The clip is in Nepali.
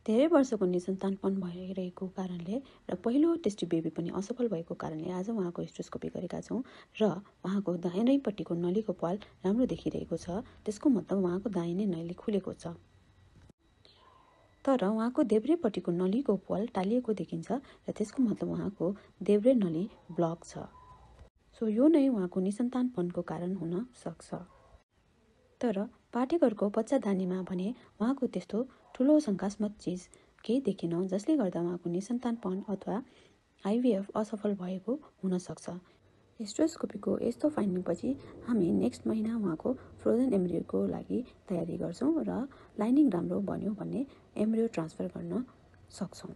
धेरै वर्षको निसन्तानपन भइरहेको कारणले र पहिलो टेस्टी बेबी पनि असफल भएको कारणले आज उहाँको हिस्ट्रोस्कोपी गरेका छौँ र उहाँको दाहिनैपट्टिको नलीको प्वाल राम्रो देखिरहेको छ। त्यसको मतलब उहाँको दाहिने नली खुलेको छ। तर उहाँको देब्रेपट्टिको नलीको प्वाल टालिएको देखिन्छ र त्यसको मतलब उहाँको देब्रे नली ब्लक छ। सो यो नै उहाँको निसन्तानपनको कारण हुन सक्छ। तर पाठेघरको बच्चादानीमा भने उहाँको त्यस्तो ठुलो शङ्कास्पद चिज केही देखिन, जसले गर्दा उहाँको निसन्तानपन अथवा आइभीएफ असफल भएको हुन सक्छ। हिस्ट्रोस्कोपीको यस्तो फाइन्डिङपछि हामी नेक्स्ट महिना उहाँको फ्रोजन एम्ब्रियोको लागि तयारी गर्छौँ र लाइनिङ राम्रो बन्यो भने एम्ब्रियो ट्रान्सफर गर्न सक्छौँ।